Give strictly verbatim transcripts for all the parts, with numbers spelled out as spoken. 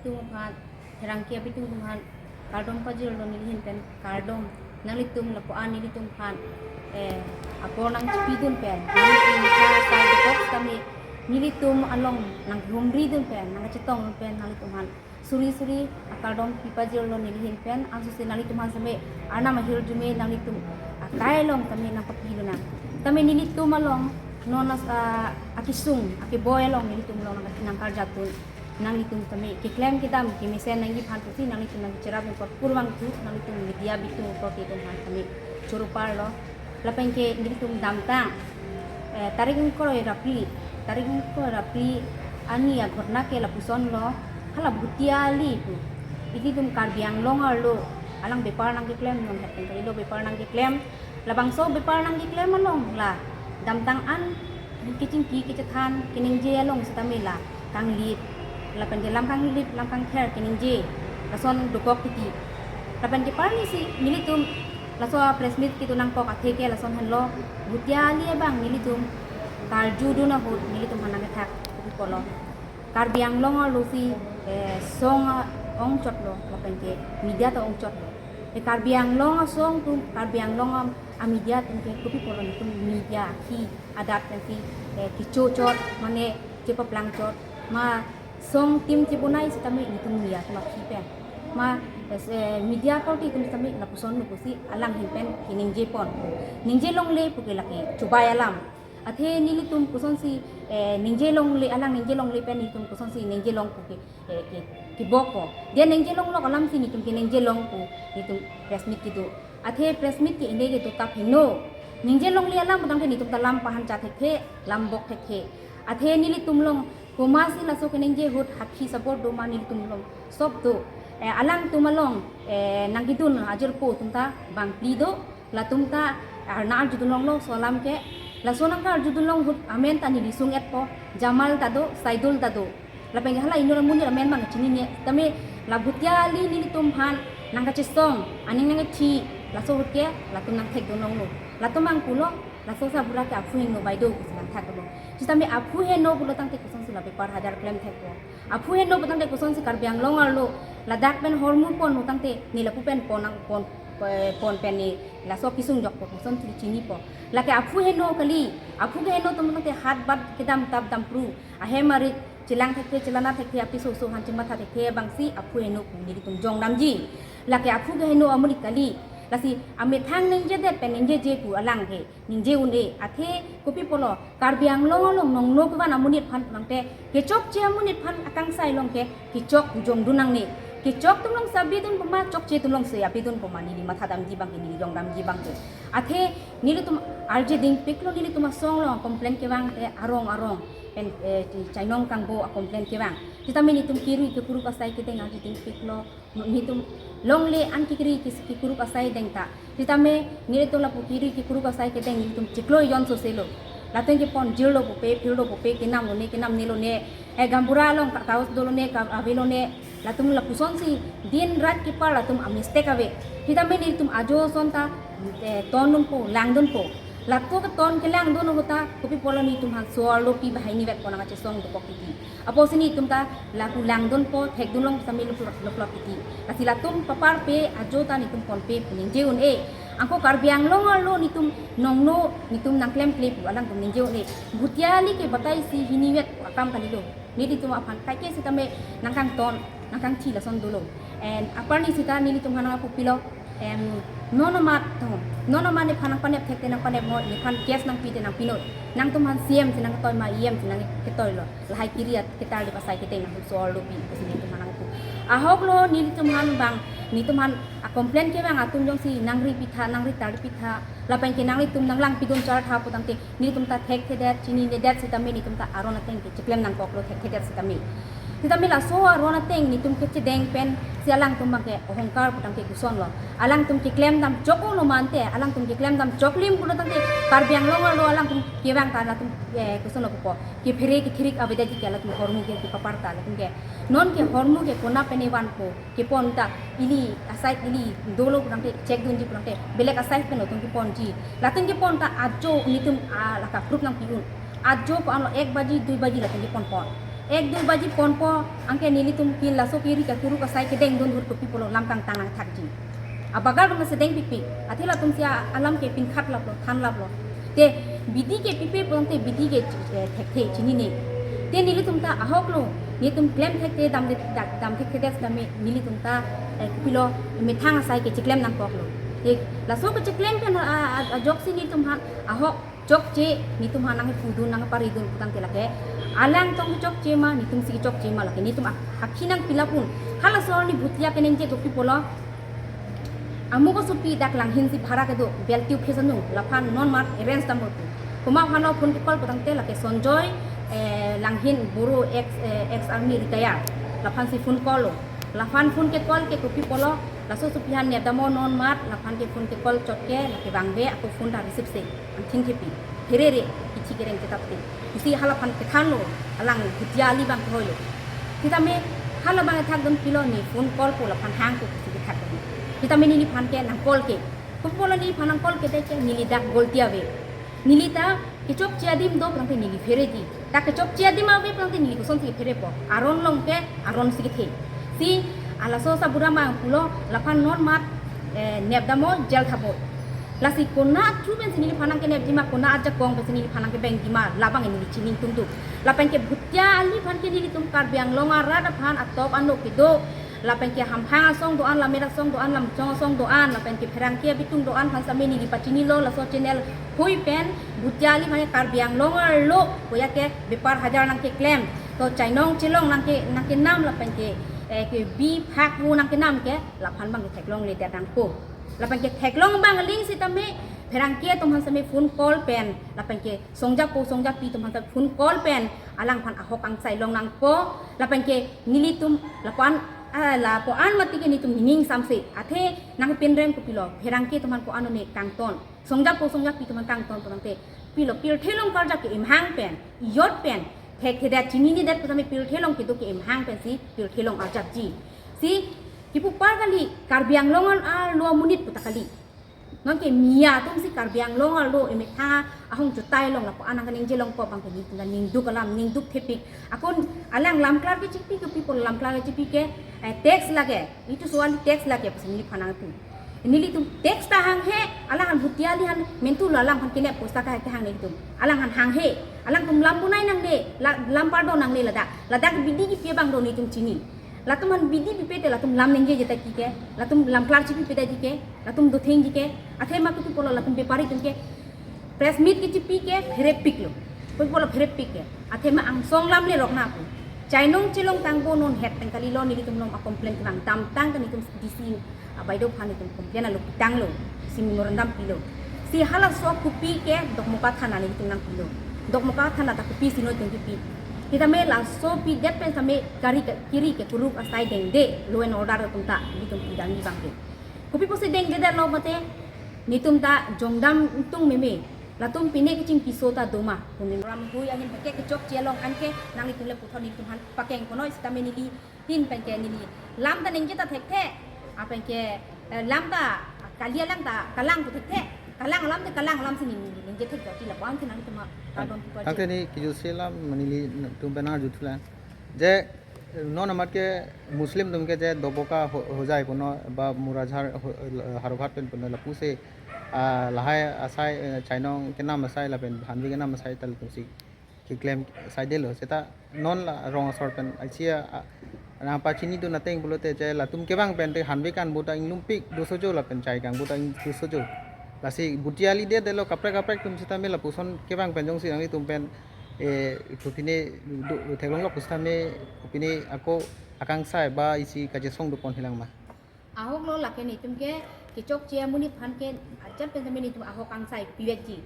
Tum aphan, pherangke abitung aphan kardom pajirlo neli ahin pen kardom. Nanglitum lapu-an nelitum aphan, eh, apor nangchipidun pen, nanglitum methang asai dokok sitame nelitum along nanghumridun pen, nangchetongdun pen nanglitum aphan suri suri akardom pipajirlo neli ahin pen. Ansosi nanglitum aphan sitame Arnam ahirjume nanglitum akai along sitame nangpapilonang. Sitame nelitum along non as, ah, akesung akeboi along nelitum along nang, nangkarjatun. Nanglitum sitame keklem kedam kemesen nangji aphan pusi nanglitum nangcherap nangkot purvangthu, nanglitum media abitung korte atum aphan sitame choro parlo. Lapen ke nelitum damtang, eh, tarik ingkoi ra phli, tarik ingkoi ra phli arni aghotona ke lapusonlo, hala Bhutia Ali pu. Ilitum Karbi Anglong arlo alang bepar nangkeklem, non het pen kalilo bepar nangkeklem. Labangso bepar nangkeklem along la damtang an kechingki kechethan keningje along sitame la kanglip, lapen ke lam kanglip lam kangther keningje lason dokok titi. Lapen ke parni si nelitum laso press meet kedo nangkok athe ke lason henlo, Bhutia Ali abang nelitum karjudun ahut nelitum aphan nangkethak kopi pulo, Karbi Anglong arlo si, eh, song, ah, ongchotlo, lapen ke media ta ongchotlo. E Karbi Anglong asong atum, Karbi Anglong a, amedia atum ke kopi pulo, nelitum media ke adat pensi, eh, kechochot, mane chepaplangchot, ma song tim chebonai sitame nelitum media atum aphi pen. Ma, eh, media korte atum sitame lapusonlo pusi alang ahin pen keningje pon. Ningje longle pu ke lake chubai alam. Athe nelitum kosonsi, eh, ningje longle, alang ningje longle pen nelitum kosonsi ningje long pu ke, eh, ke, kebok ko. Dia ningje longlok alam si nelitum keningje long pu nelitum press meet kedo. Athe press meet ke ine kedo tap heno. Ningje longle alam putangte nelitum ta lam pahan cha thekthe, lam bok thekthe. Athe nelitum along komatsi laso keningje ahut hakhi sabor do ma nelitum along sob do. Eh, alangtum along, eh, nangkedun ajirpo atum ta bangphli do. Latum ta arna arjudun longlo laso alam ke. Laso nangkarjudun long ahut amen ta neli sung-etpo, Jamal ta do, Saidul ta do. Lapen ke hala inut amonit amen bang chinine. Tame la Bhutia Ali nelitum aphan nangkachesong, aning nangkethi, laso ahut ke latum nangthekdun longlo. Latum bang pulo, laso sabura ke aphu heno bai do pusi nangthaklo. Sitame aphu heno pulo tangte kosonsi la bepar hajar klem thekpo. Aphu heno putangte kosonsi Karbi Anglong arlo ladak pen hormu pon putangte ne lapu pen pon nang pon, eh, pon pen ne laso kesung jokpo, kosonsi chinipo. Lake aphu heno kali, aphu keheno atum tangte hat bat kedam tap dam pru, ahem arit chelang thekthe, chelana thekthe, apiso oso aphan chematha thekthe abangsi aphu heno pu nelitum jongdamji. Lake aphu keheno amonit kali, lasi amethang ningjedet pen ningjeje pu alang ke ningje un-e. Athe kopi pulo, Karbi Anglong along nongno kevan amonit aphan putangte kechokche amonit aphan akangsai along ke kechok jongdun nangne. Kechok atum alongsi abidunpo ma, chokche atum alongsi abidunpo ma, neli mathadamji abang ke, neli jongdamji abang ke. Athe nelitum arje dingpiklo, nelitum asong along complain kevang te arong arong pen, eh, chainong kangbo a-complain kevang. Sitame nelitum kiri kekuruk asai kedeng arje dingpiklo. Nelitum longle an kekiri ke, kekuruk asai deng ta. Sitame nelitum lapu kiri kekuruk asai kedeng nelitum chiklo ejon soselo. Latum kepon jirlo pupe, phirlo pupe, kenam lone, kenam nelone. Eh, gaonbura along ka-, kaus dolone, ka-, avelone. Latum lapusonsi din rat kepar latum a-mistake ave. Sitame nelitum ajo ason ta, eh, tondunpo, langdunpo. Latum keton kelangdun ahut ta, kopi pulo nelitum aphan so-arlo pi bahai ni vek pon nangkachesong dokok titi. Apotsi nelitum ta lapu langdunpo, thekdun long sitame luplo, luplo titi. Lasi latum paparpe ajo ta nelitum ponpe pu ningje un-e. Anke Karbi Anglong arlo nelitum nongno nelitum nangklemkle pu alangtum ningje un-e. Bhutia Ali ke batai si hini vek akam kalilo. Nelitum aphan kaike sitame nangkangton, nangkangthi lason dolo. And aparni sita nelitum aphan nangpupilo. Em, non amat to, non amat nephan nangpanep thekte nangpanep noi, nephan case nangpite nangpi noi. Nangtum aphan C M si nangketoi ma, E M si nangketoilo. Lahai kiri at ketar di pasai kete nangtum so-arlo pi, pusi nelitum aphan nangpu. Ahoklo nelitum aphan bang, nelitum aphan a-complain kevang atum jongsi nangri pitha, nangri tar pitha, lapen ke nanglitum nanglangpidun chartha putangte nelitum ta thekthedet, chininedet sitame nelitum ta aron ateng ke chiklem nangkoklo thekthedet sitame. Sitame laso aron ateng nelitum kechedeng pensi alangtum abang ke ohongkar putangte kosonlo. Alangtum keklem dam choklo mante, alangtum keklem dam choklim putangte Karbi Anglong arlo alangtum kevang ta latum, eh, kosonlo pupo. Kephere kethirik avedetji ke latum hormu ke kepapar ta latum ke. Non ke hormu ke konat pen ne vanpo. Kepon ta ili asai ili dolo putangte check dunji putangte belek asai pen latum keponji. Latum kepon ta ajo nelitum, ah, laka proof nangpi un. Ajo ko-anlo ek baji, dui baji latum kepon pon. Ek dui baji ponpo, anke nelitum kin laso kiri kakuruk asai kedengdun ahut kopi pulo lam kangtang nangthakji. Abagar dum sedeng pikpik, athe latum si alam ke pinkhat laplo, than laplo. Te bidi ke pipe pulote bidi ke, eh, thekthe chinine. Te nelitum ta ahok lo, nelitum klem thekthe dam de, da-, dam thekthe det setame nelitum ta, eh, kopilo methang asai ke chiklem nangkoklo. Te laso ke chiklem pen a, a, a, ajoksi nelitum aphan ahok chokche, nelitum aphan nangpudun nangparidun putangte lake alang tong chokche ma, nelitum si chokche ma lake nelitum ak-, akhi nangpilapun. Halaso arni Bhutia keningje kopi pulo, amuko supi dak langhin si bhara kedo, beltiu phesanung, laphan non mat arrange dam pu. Komat aphan lo phone ke call putangte lake Sonjoy, eh, Langhin Boro ex, eh, ex army retire. Laphan si phone call lo. Laphan phone ke call ke kopi pulo, laso supi aphan nepdamnon mat, laphan ke phone ke call chotke, lake bangbe, ako phone ta receive se. Angthin thepi. Pherere, kichi kereng chetapte. Isi halaphan kethanlo, alang Bhutia ali bang kehoilo. Sitame halabang ethak dun pilo ne phone call po laphan hang ko kisi kethak dun. Sitame neliphan ke nang call ke. Kopi pulo neliphan nang call ke te ke neli dak golti ave. Neli ta kechokche adim do pulangte neli phereji. Ta kechokche adim ave pulangte neli kosonsi pherepo. Aron along ke, aron si kethe. Si, ah, laso sabura mang pulo, laphan non mat, eh, nepdamnon, jail thapnon. Lasi konat thu pensi neliphan nangkenepji ma, konat ajakong pensi neliphan nangkebengji ma, labang neli chini ingtungduk. Lapen ke Bhutia aliphan ke nelitum Karbi Anglong arat aphan atok ano kedo. Lapen ke hamphang asong do-an, lammet asong do-an, lamchong asong do-an, lapen ke pherangke abitung do-an aphan setame neli pachinilo laso channel hui pen, Bhutia aliphan ke Karbi Anglong arlo, koya ke bepar hajar nangkeklem. To chainong chelong nangke, nangkenam lapen ke, eh, ke bi phak vo nangkenam ke, laphan bang ke theklongle det nangpo. Lapen ke theklong bang aling sitame, pherangke atum aphan setame phone call pen, lapen ke songjapo songjapi atum aphan phone call pen, alangphan ahok angsai long nangpo, lapen ke nelitum lapuan, ah, lapuan mati ke nelitum ning ingsamse, athe nangpinrem kopilo, pherangke atum aphan ko-an one kangton, songjapo songjapi atum aphan kangton pulangte, pilo pirthe along karjap ke imhang pen, iyot pen, thekthedet chinine det pu setame pirthe along kedo ke imhang pensi pirthe along arjapji. Si kipu par kali, Karbi Anglong arlo amonit puta kali. Nonke Miya atum si Karbi Anglong arlo emethang ahong chutai long lapuan nangkaningje longpo bang ke nelitum ta ningduk alam, ningduk thepik. Ako alang lamklar kechipi ke, kopi pulo lamklar kechipi ke, eh, tax lage. Itu soal tax lage pusi neliphan nangpu. Nelitum tax ta hanghe, alangphan Bhutia aliphan mentu lo alangphan kenep posta ka kehang nelitum. Alangphan hanghe, alangtum lam bunai nangne, la-, lam pardon nangne ladak. Ladak bidi kipi abang do nelitum chini. Latum aphan bidi pipe te latum lam ningjeje ta ki ke, latum lamklar chipipe ta ki ke, latum dothengji ke, athema kopi pulo latum bepari atum ke press meet kechipi ke pherepiklo. Kopi pulo pherepik ke. Athema angsong lam le rokna pu. Chainong chelong tangbo non het pen kalilo, nelitum along a complain kevang damtang ta nelitum D C, ah, baideo aphan nelitum complain alo pitanglo. Si memorandum pilo. Si halaso kopi ke Dokmoka thana nelitum nangpilo. Dokmoka thana ta kopisi nelitum kipi. Sitame laso pidet pen setame kari ke, kiri kekuruk asai dengde, law and order atum ta nelitum pidamji bang ke. Kopi pusi dengdedetlo mate, nelitum ta jongdam ingtung meme, latum pine kechingki so ta doma. Pune ram hui ahin ke kechokche along anke nanglitum le puthot nelitum aphan pakeng konoi sitame neli ahin pen ke neli lam ta ningje ta thekthe, apen ke, eh, lam ta kali alang ta kalang pu thekthe, kalang alam te kalang alam si neli ningje thekjoti lapu-an ke nangtum aphan pardon pu Tangte pajir. Ni kijutsi alam nelitum pen nangjutthulang. Je non amat ke Muslim atum ke je Doboka ho-, Hojai puno ba Murajhar ho-, Haroghat pen puno lapusi, ah, lahai asai, eh, chainong kenam asai lapen hanvi kenam asai ta latumsi keklem saidelo seta non la rong asor pen asia, ah, nangpachinidun ateng pulote je latum kevang pen te hanvi kangbota inglumpik dosojo lapen chai kangbota ing dosojo. Lasi Bhutia ali dedetlo kaprek kaprek atum sitame lapuson kevang pen jongsi nanglitum pen, eh, kopine do, theklonglo pu sitame kopine ako akangsai ba isi kachesong dopon hilang ma. Ahoklo lake nelitum ke kechokche amonit aphan ke ajat pen setame nelitum ahok angsai pivekji.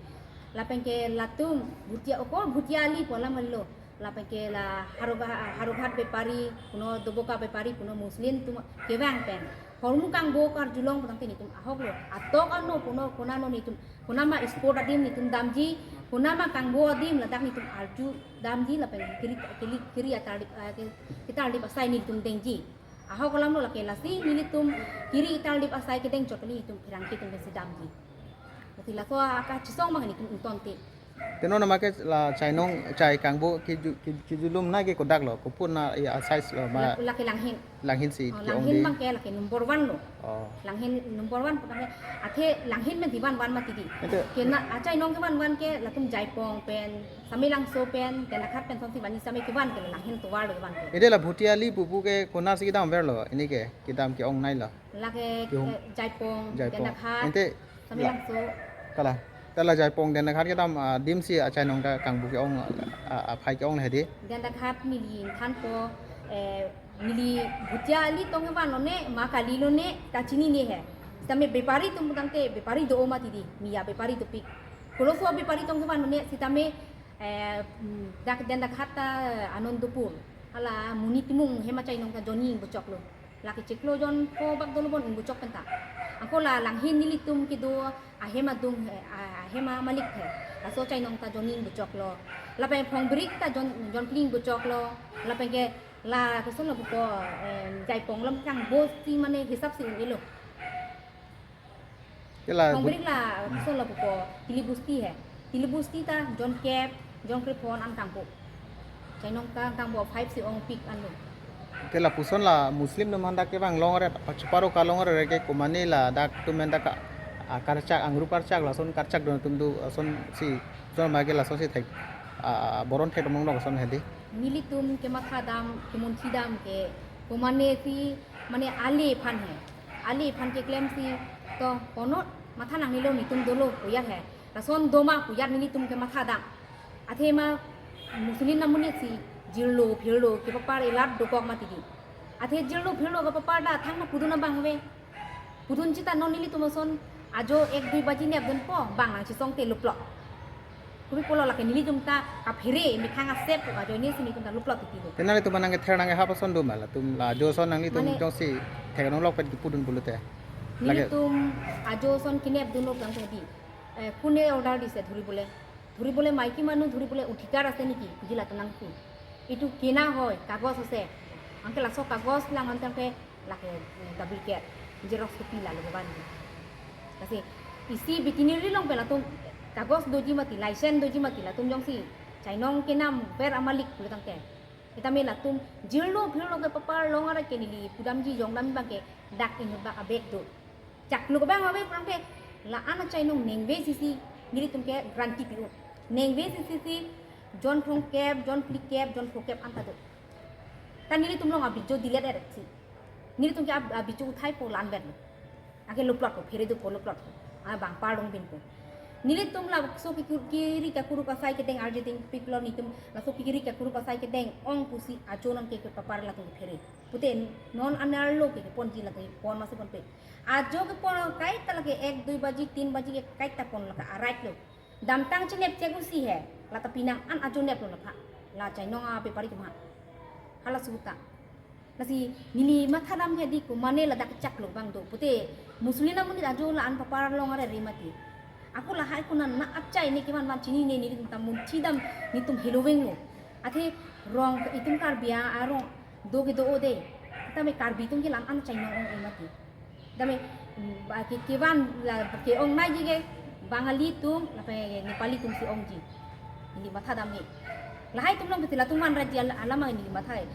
Lapen ke latum Bhutia okor Bhutia ali pu alam kalilo. Lapen ke la Harogha-, Haroghat bepari, puno Doboka bepari, puno Muslim atum kevang pen hormu kangbo karjulong putangte nelitum ahoklo. Atok ano puno konatno nelitum, konatma sport adim nelitum damji, konatma kangbo adim ladak nelitum arju damji lapen kiri, kiri, kiri atarlip, ah, ke-, ketarlip asai nelitum dengji. Ahok alamlo lake lasi nelitum kiri ketarlip asai kedeng chot kali nelitum pherangke atum pensi damji. Lasi laso akachesong bang nelitum ingtonte. Te non nama ke la chainong chai kangbu kiju-, ki-, kijulum na ke kodak lo, kopu na ya size lo ma. La, lake langhin. Langhin si Oh, ke ong langhin di. Bang ke lake number one lo. Oh. Langhin number one pu tangte, athe langhin pen si vanvan mati di. Ente. Kena achainong kevanvan ke latum Jaipong pen, Samelangso pen, Dendakhat pen sonsi vanji same kevan ke langhin tovar lo kevan ke. Ede la Bhutia Ali pupu ke konatsi kedam ver lo, ini ke kedam ke-ongnei lo. Lake, Yung. Eh, Jaipong, Jaipong. Dendakhat, Ente, Samelangso. Kala. Kala Jaipong Dendakhat kedam, ah, adim si achainong ta kangbu ke-ong, ah, ah, aphai ke-ong hedi. Dendakhat neli thanpo, eh, neli Bhutia Ali tong kevan lone, ma kali lone, ta chinine he. Sitame bepari atum pu tangte, bepari do-o mati di, miya bepari dopik. Koloso bepari tong kevan lone, sitame, eh, mm, dak Dendakhat ta Anandapur. Hala Muni Timung ahem achainong ta jonni ingbuchok lo. Lake chiklo jon ko bak dolo bon ingbuchok penta. Ako la langhin nelitum kedo ahem adung he, a-, ahem amalik he. Laso achainong ta jonni ingbuchok lo. Lapen Phongbrik ta jon, jon phli ingbuchok lo. Lapen ke la koson lo pupo, em, Jaipong lam kangbu si mane hisap si un-e lo. Ke la Phongbrik la koson lo pupo, Tili Busti he. Tili Busti ta jon kep, jon krepho an kangbu. Chainong ta kangbu five si ongpik anlo. Ke lapuson la Muslim atum aphan dak kevang long ret, pachuparo kalong ret ke komane ladak atum aphan dak a, a, karchak, angru karchak, lason karchak dun atum do, lason si, son ma ke lason si thek, a, a, boron thek dun long lason hedi. Nelitum kematha dam, kemunthi dam ke, komane si, mane ale aphan he. Ale aphan keklem si, to, konot, matha nangnelo netum dolo, pu ya he. Lason do ma pu ya nelitum kematha dam. Athema Muslim amonit si jirlo phirlo kepapar elat dokok mati di. Athe jirlo phirlo kepapar ta thangta pudun abang ave. Pudun chita non nelitum ason ajo ek dui baji nepdunpo bang nangchisong te luplo. Kopi pulo lake nelitum ta kaphere methang asep ajoine si nelitum ta luplo titi lo. Te nanglitum nangkether nangkehap ason do ma latum la ajo ason nanglitum Mane jongsi theklonglok pen kipudun pulote. Lake Nelitum ajo ason kenepdunlo tangte di. Eh, কোনে order দিছে ধৰিবলে? ধৰিবলে মাইকী মানুহ ধৰিবলে অধিকাৰ আছে নেকি? বুজিলা তো নাংকু। এইটো কেনা হয়, কাগজ আছে। Angke laso কাগজ lang ante angke lake, eh, duplicate, xerox copy la lo ban. Kasi isi veterinary along pen latum কাগজ doji mati, license doji mati, latum jongsi chainong kenam ver amalik pulo tangte. Sitame latum jirlo phirlo kepapar long arat ke neli pudamji jongdam abang ke dak inut bak abek do. Chaklo abang ave pulang ke la-an achainong ningve sisi nelitum ke guarantee pi-o. Ningve sisi si jon phrongkep, jon phlikep, jon phrokep anta do. Ta nelitum along abijo dilet eret si. Nelitum ke ab-, abijo uthaipo la-an vet lo. Ake luplot po, phere dopo luplot po. Abang parlong binpo. Nelitum laso ke ku-, kiri kakuruk asai kedeng arje dengpiklo nelitum laso kiri kakuruk asai kedeng ong pusi ajo non ke kepapar latum phere. Pute non anerlo ke keponji latum pon masi ponpe. Ajo kepon kaita lake ek dui baji, tin baji ke kaita pon lake arait lo. Damtang chinep chek usi he. Lata pinang an ajo neplo lapha. La chainong abepari atum ha. Hala suta. Lasi neli mathadam ke di komane ladak chaklo abang do. Pute Muslim amonit ajo la-an papar long arere mati. Ako lahai konat na achaine kevanvan chinine nelitum ta munthidam netum heloveng lo. Athe rong itum Karbi arong do kedo-o de. Tame Karbi atum ke la-an achainong ong-e mati. Tame, mm, ba ke, kevan la ke-ongneiji ke Bangali atum, lapen Nepali atum si ongji. Neli mathadam he. Lahai atum along ke latum vanratji al-, alam neli matha he.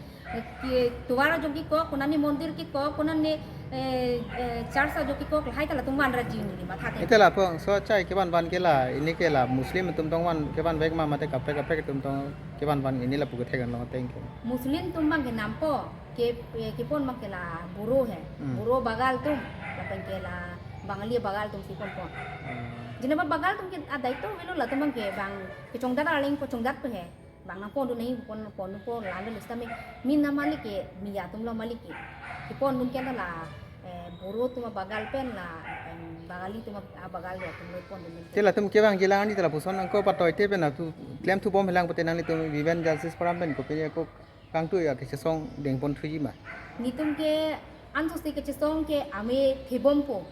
Ke tovar ajo kekok, konane mondir kekok, konane, eh, eh, church ajo kekok, lahai ta latum vanratji neli matha he. Ete lapu so chai kevanvan ke la, ini ke la Muslim atum tong van kevanvek ma mate kaprek kaprek atum tong kevanvan ini lapu kethek an long ateng ke. Muslim atum abang ke nampo. Ke, eh, kepon abang ke la Boro he. Hmm. Boro Bagal atum, lapen ke la Bangali Bagal atum si ponpon. Hmm. Jenaba Bagal atum ke adai to avelo latum abang ke bang kechongdat arleng po chongdatpo he. Bang nangpondun nangji pon ponpo la le sitame min na malik ke miya atum lo malik ke. Kepondun ke la, eh, Boro atum abagal pen la, em, Bangali atum abagal lo atum lo pondun ke. Te latum kevang kelang ani te lapuson angko patoi te pen atu klemthu bomlang pute nanglitum Viven Justice Forum pen kopi ako kangtui ya kechesong dengpon thuji ma? Netum ke ansose kechesong ke ame thebompo.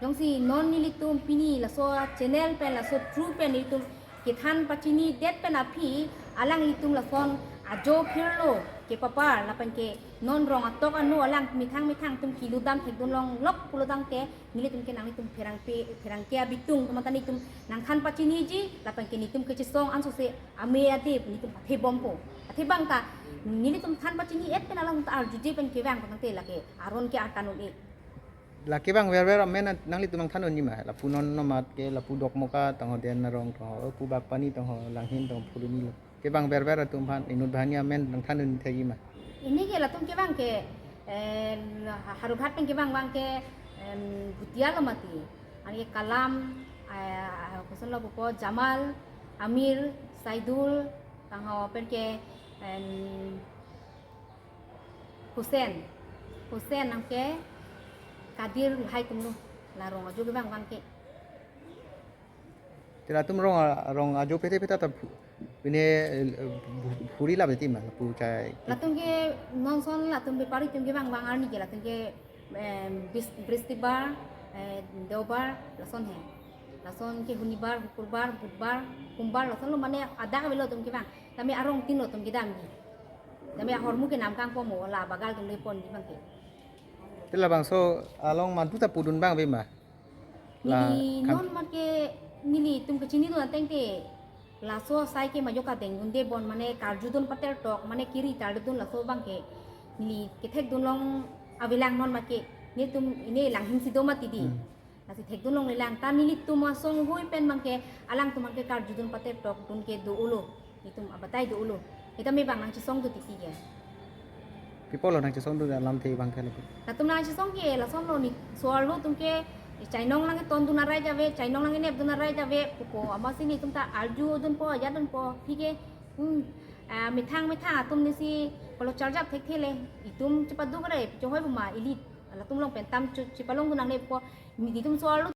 Jongsi non nelitum pini laso channel pen laso through pen nelitum kethan pachinidet pen aphi alanglitum lason ajo phirlo kepapar lapen ke non rong atok anu alang methang methang atum kelutdam thekdun longlok pulo tangte nelitum ke nanglitum pherangke pherangke abitung atum ta nelitum nangthan pachiniji lapen ke nelitum kechesong ansose ame ade nelitum pathebompo. Athe bang ta nelitum than pachini-et pen alang ta arjuje pen kevang tangte lake aron ke artan un-e. La kevang verver amen nanglitum nangthan unji ma? Lapu non nomat ke lapu Dokmoka tangho, Den Arong tangho, pu Bagpani tangho, Langhin tangho, Phuloni lo. Kevang verver atum aphan inut banghini amen nangthan un thekji ma? Pini ke latum kevang ke, em, Howraghat pen kevang vang ke, em, Bhutia lo mati. Anke Kalam, eh, koson lo pupo, Jamal, Amir, Saidul, tangho pen ke, em, Hussain. Hussain anke Kadir lahai atum lo. La rong ajo kevang vang ke. Te latum rong a-, rong ajo pete pete ta phu-, pine, eh, phu-, phuri lap ti ma, lapu chai. Latum ke non ason latum bepari atum kevang vang arni ke latum ke, em, bis-, Bristibar, eh, Deobar, lason he. Lason ke Hunibar, Hukurbar, Budbar, Humbar, lason lo mane adak avelo atum kevang. Tame arong tin lo atum kedamji. Tame ahormu ke namkang po mo la bagal atum le ponji bang ke. Te labangso along madu ta pudun bang ave ma? La neli kan- non mat ke nelitum kechinidun ateng te laso asai ke majok adeng dunde bon mane karjudun pater tok mane kiri tardun laso bang ke neli kethekdun long avelang non mat ke nelitum ine Langhin si do mati di. Hmm. Lasi thekdun longlelang ta nelitum asong hui pen bang ke alangtum bang ke karjudun pater tokdun ke do-olo. Nelitum abatai do-olo. Ita me bang nangchesongdun titi ke. Pi apot lo nangchesongdun alamthe bang ke lapu? Latum nangchesong ke lason lo ne so-arlo atum ke chainong lang tondun arai jave, chainong lang nepdun arai jave, pupo amatsi nelitum ta arjudunpo, ajatdunpo, aphi ke, hmm, ah, methang methang atum ne si polo charjap thekthe le, itum chepaduk arai, chohoi pu ma ili, latum along pen tam chu, chepalongdun nangne pupo, nelitum so-arlo